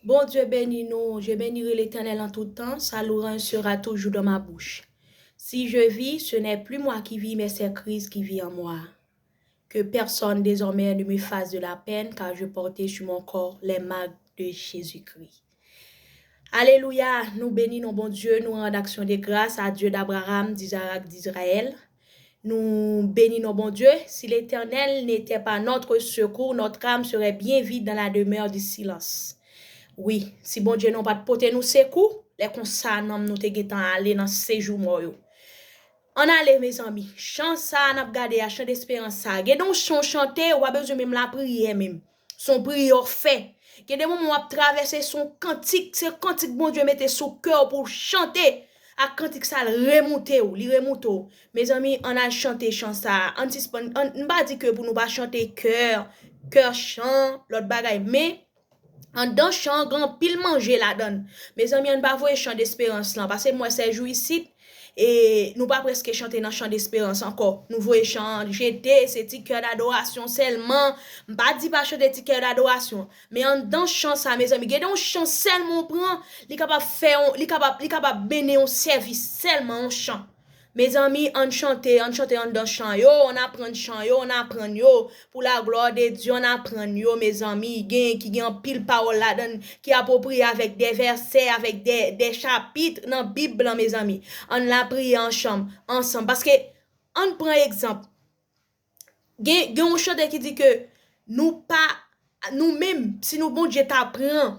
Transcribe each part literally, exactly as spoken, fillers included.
Bon Dieu bénit nous. Je bénirai l'Éternel en tout temps. Sa louange sera toujours dans ma bouche. Si je vis, ce n'est plus moi qui vis, mais c'est Christ qui vit en moi. Que personne désormais ne m'efface de la peine, car je portais sur mon corps les marques de Jésus-Christ. Alelouya, nou beni non Bondye, nou rann aksyon de gras a Dieu d'Abraham, d'Isaac, d'Israël. Nou beni non Bondye. Si l'Éternel n'était pas notre secours, notre âme serait bien vite dans la demeure du silence. Wi, si Bondye nou pa t pote nou sekou, lè konsa nanm nou te gentan ale nan sejou mò yo. Ann ale, mezanmi. Chan sa a n ap gade a, chan desperans sa a. Gen de yon chan w chante, w pa bezwen menm lapriyè menm. Se yon priyè w fè. Gen de moman w ap travèse, se yon kantik, se kantik Bondye mete sou kè w pou w chante. Ak kantik sa a, l remoute w, li remoute w. Mezanmi, ann al chante chan sa a. Ann sispann, ann, m pa di ke pou nou pa chante kè, kè chan, lòt bagay. Men, anndan chan an, gen anpil manje ladan l. Mezanmi, ann pa voye chan desperans lan, paske m wè sèjou isit, e nou pa prèske chante nan chan desperans ankò. Nou voye chan an jete, se ti kè dadorasyon sèlman. M pa di pa chante ti kè dadorasyon. Men anndan chan sa, mezanmi, gen de yon chan sèlman w pran, li kapab fè yon, li kapab, li kapab mennen yon sèvis sèlman yon chan. Mezanmi, ann chante, ann chante anndan chan yo, ann aprann chan yo, ann aprann yo. Pour la gloire de Dieu, ann aprann yo, mezanmi. Gen, ki gen anpil pawòl ladan l ki apwopriye avèk de vèsè, avèk de, de chapit nan Bib lan, mezanmi. Ann lapriyè ansanm, ansanm. Paske, ann pran egzanp. Gen, gen yon chante ki di ke nou pa, nou menm, si nou Bondye ta pran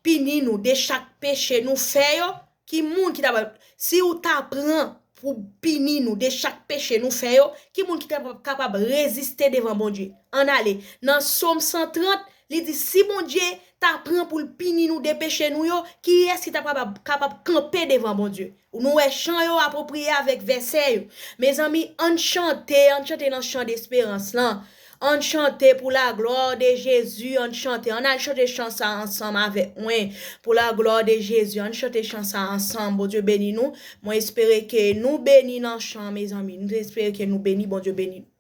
pini nou de chak peche nou fè yo, ki moun ki ta pral, si ou ta pran pou pini nou de chak peche nou fè yo, ki moun ki ta kapab reziste devan Bondye? Ann ale. Nan Sòm san trant, li di, si Bondye ta pran pou l pini nou de peche nou yo, kiyès ki ta kapab, kapab kanpe devan Bondye? Nou wè chan yo apwopriye avèk vèsè yo. Mezanmi, ann chante, ann chante nan chan desperans lan. Ann chante pour la gloire de Jésus, ann chante. Ann al chante chan sa ansanm avèk mwen. Pour la gloire de Jésus, ann chante chan sa ansanm. Bondye beni nou. Mwen espere ke nou beni nan chan, mezanmi. Mwen espere ke nou beni, Bondye beni nou.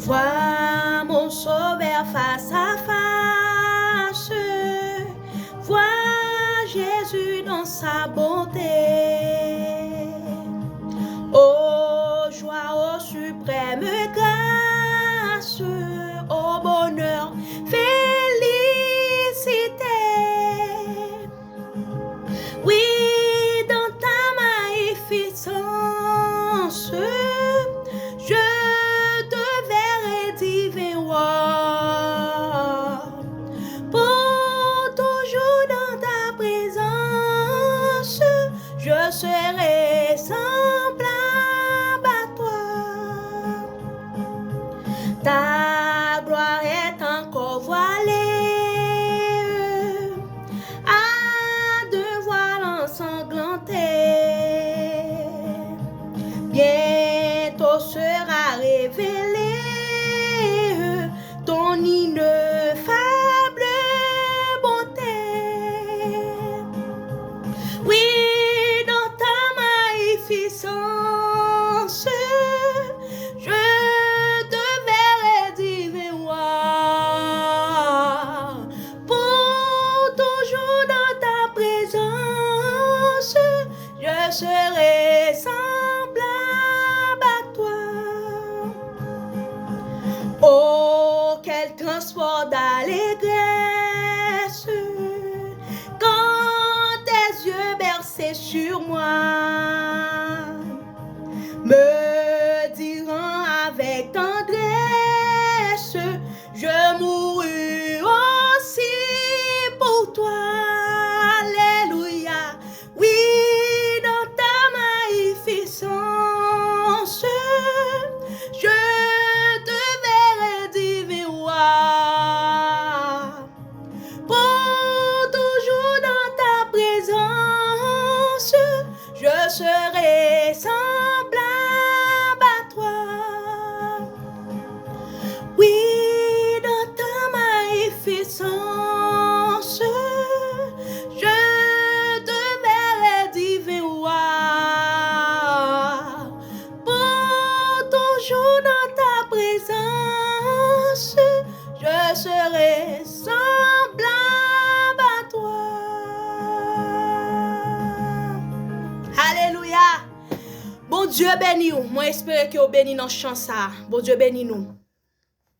Vois mon sauveur face à face. Vois Jésus dans sa bonté. Ô joie, ô suprême grâce, ô bonheur, félicité. Oui, dans ta magnificence, je te verrai, divin roi. Pour toujours dans ta présence, je serai semblable à toi. Ta gloire est encore voilée à deux voiles ensanglantés. Bientôt sera révélée ton ineffable bonté. Oui, dans ta magnificence, je te verrai, divin roi. Pour toujours dans ta présence, je serai semblable à toi. Oh, quel transport d'allégresse quand tes yeux bercés sur moi me diront avec tendresse, je mourus aussi pour toi. Alléluia. Oui, dans ta magnificence, je te verrai, divin roi. Pour toujours dans ta présence, je serai semblable à toi. Oui, dans ta magnificence, je te verrai, divin roi. présence, je serai semblable à toi. Alelouya! Bondye beni w. Mwen espere ke w beni nan chan sa a. Bondye beni nou.